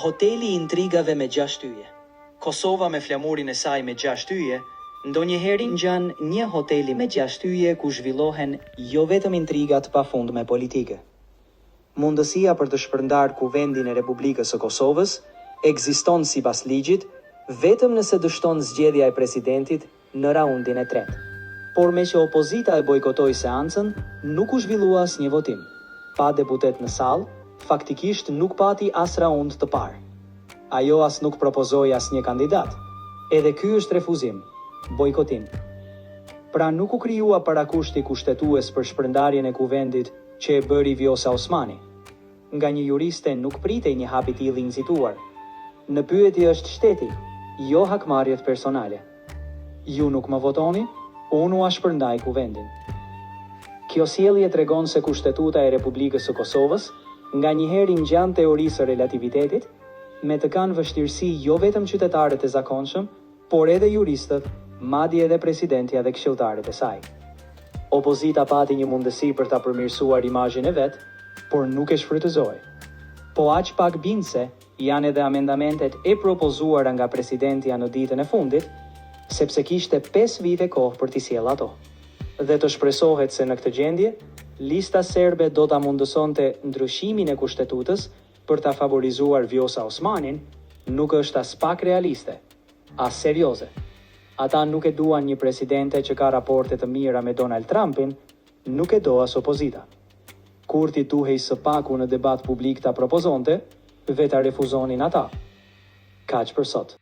Hoteli i intrigave me gjashtë yje. Kosova me flamurin e saj me gjashtë yje, ndonjëherë i ngjan një hoteli me gjashtë yje ku zhvillohen jo vetëm intriga të pafundme politike. Mundësia për të shpërndarë Kuvendin e Republikës së Kosovës ekziston sipas ligjit vetëm nëse dështon zgjedhja e presidentit në raundin e tretë. Por meqë opozita e bojkotoi seancën, nuk u zhvillua asnjë votim. Pa deputetë në sallë, faktikisht nuk pati as raund të parë. Ajo as nuk propozoi asnjë kandidat. Edhe ky është refuzim, bojkotim. Pra nuk u krijua parakushti kushtetues për shpërndarjen e Kuvendit që e bëri Vjosa Osmani. Nga një juriste nuk pritej një hap i tillë i nxituar. Në pyetje është shteti, jo hakmarrjet personale. Ju nuk më votoni, unë ua shpërndaj Kuvendin. Kjo sjellje tregon se Kushtetuta e Republikës së Kosovës nganjëherë i ngjan teorisë së relativitetit, me të kanë vështirësi jo vetëm qytetarët e zakonshëm, por edhe juristët, madje edhe presidentja dhe këshilltarët e saj. Opozita pati një mundësi për ta përmirësuar imazhin e vet, por nuk e shfrytëzoi. Po aq pak bindëse janë edhe amendamentet e propozuara nga presidentja në ditën e fundit, sepse kishte pesë vite kohë për t'i sjellë ato. Dhe të shpresohet se në këtë gjendje, Lista Serbe do ta mundësonte ndryshimin e Kushtetutës për ta favorizuar Vjosa Osmanin, nuk është aspak realiste. As serioze. Ata nuk e duan një presidente që ka raporte të mira me Donald Trumpin, nuk e do as opozita. Kurti duhej së paku në debat publik ta propozonte dhe ta refuzonin ata. Kaq për sot.